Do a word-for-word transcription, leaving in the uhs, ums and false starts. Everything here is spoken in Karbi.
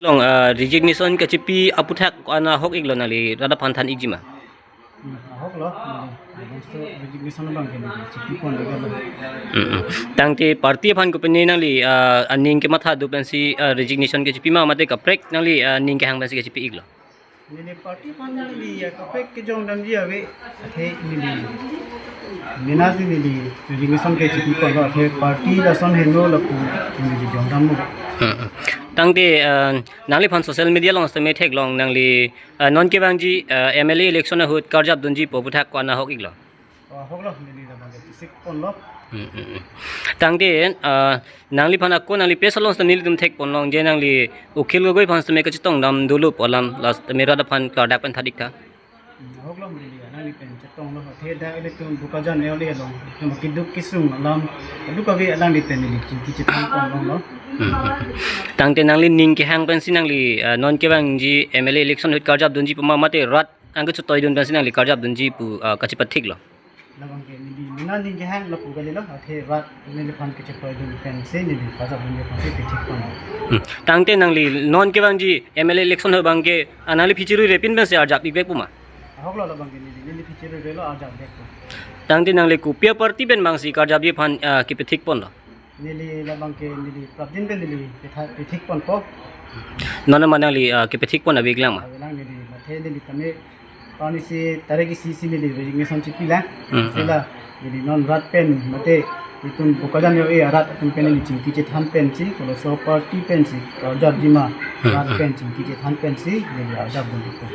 Along, ah, resignation kachipi aputhak ko-an ahok-iklo, nangli rat aphan than-ikji ma? Hmm, ahoklo, neli, neli so resignation abang ke neli chipipon lagi lo. Mm-mm. Tangte party aphan kopine nangli, ah, aning kematha do pensi, ah, resignation kachipi ma, mate kaprek nangli, ah, ning kehang pensi kachipi-iklo? Neli party aphan neli ya kaprek kejongdamji ave, athe neli, mena si neli resignation kachipiponlo, athe party lason heno lapu neli jongdamlo. Mm-mm. Tangte, ah, nangliphan social media along sitame theklong, nangli, ah, non kevangji, ah, M L A election ahut karjap dunji pu aputhak ko-an ahok-iklo? Oh, ahoklo, neli labang ke chesik ponlo. Mm, mm, mm. Tangte, ah, nangliphan ako nangli page along sitame nelitum thekponlong je nangli Akhil Gogoi aphan sitame kachetongdam dolo pu alam, last sitame rat aphan klardak pen tha-iktha. Hmm, ahoklo, neli alangli pen chetonglo, athe dak ilitum Bokajan L A along, nangma keduk kesung alam, keduk kave alangli pen neli chingki chethanponlonglo. Mm, mm, mm. Tangte nangli ning kehang pensi nangli, ah, non kevangji M L A election ahut karjap dunji pu ma, mate rat angke chetoidun pensi nangli karjap dunji pu, ah, kachipathiklo? Labang ke neli mena ning kehang lapu kalilo, athe rat neliphan kachetoidun pensi neli karjap dunji pensi pithikpon. Hmm. Tangte nangli non kevangji M L A election ahut abang ke, ah, nangli phi chirui repin pensi arjap-ikvek pu ma? Ahoklo, labang ke neli, neli phi chiruirelo, arjapvekpo. Tangte nangli kopi aparty pen abangsi karjapji aphan, ah, kepithikponlo? Neli labang ke neli prapjin pen neli pitha-, pithikponpo. Non ma nangli, ah, kepithikpon ave-iklang ma? Avelang neli, mate neli tame, pauni si tarik isi si neli resignation chipilang. Mm, mm. Sila neli non rat pen mate itum Bokajan L A arat atum pen neli chingki chethan pensi, koloso party pensi karjapji ma, mm, rat, mm, pen chingki chethan pensi neli arjapdunpo.